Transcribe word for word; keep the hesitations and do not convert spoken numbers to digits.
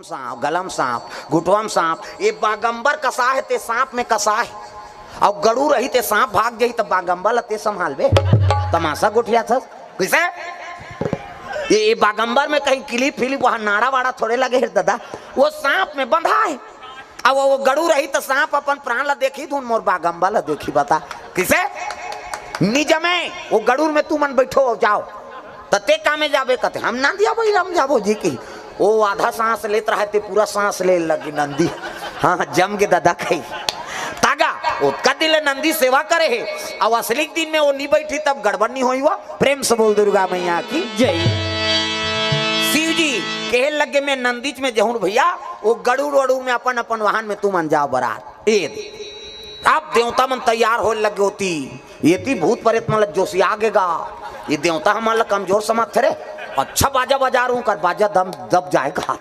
सांप, गलम सांप, घुटवम सांप, ये बागंबर कसा है ते सांप में कसा है। अउ गड़ू रही ते सांप भाग जाही त बागंबर ल ते संभालबे। तमाशा गोठियाथस। कइसे? ये, ये बागंबर में कहीं किलिप फिलिप वहां नाड़ा वाड़ा थोड़े लगे हे दादा। वो सांप में बंधा है। अब वो गड़ू रही त सांप अपन प्राण ल देखी धुन मोर बागंबर ल देखी बता। कइसे? निजमे वो गड़ूर में तुमन बइठो अउ जाओ। त ते कामे जाबे कथे, हम नंदिया बइला म जाबो जी की। वो आधा सांस लेत रहे ते पूरा सांस ले लगी नंदी। हाँ, जम के दादा कही। तागा, ओतका दिन ले नंदी सेवा करे हे। अउ असली दिन में वो नी बइठी तब गड़बड़ नी होई हुआ। प्रेम से बोल दुर्गा मैया की। जय। शिव जी कहे लगे, मैं नंदीच में जहूं भइया, वो गड़ूर वड़ूर में अपन अपन वाहन में तुमन जाओ बरात। ए दे। अब देवता मन तैयार होए लगे होती, ये ती भूत प्रेत मन ल जोशिया गे गा। ये देवता हमन ल कमजोर समझथे रे। अच्छा बाजा बजा रहूं कर बाजा दम दब जाए गा।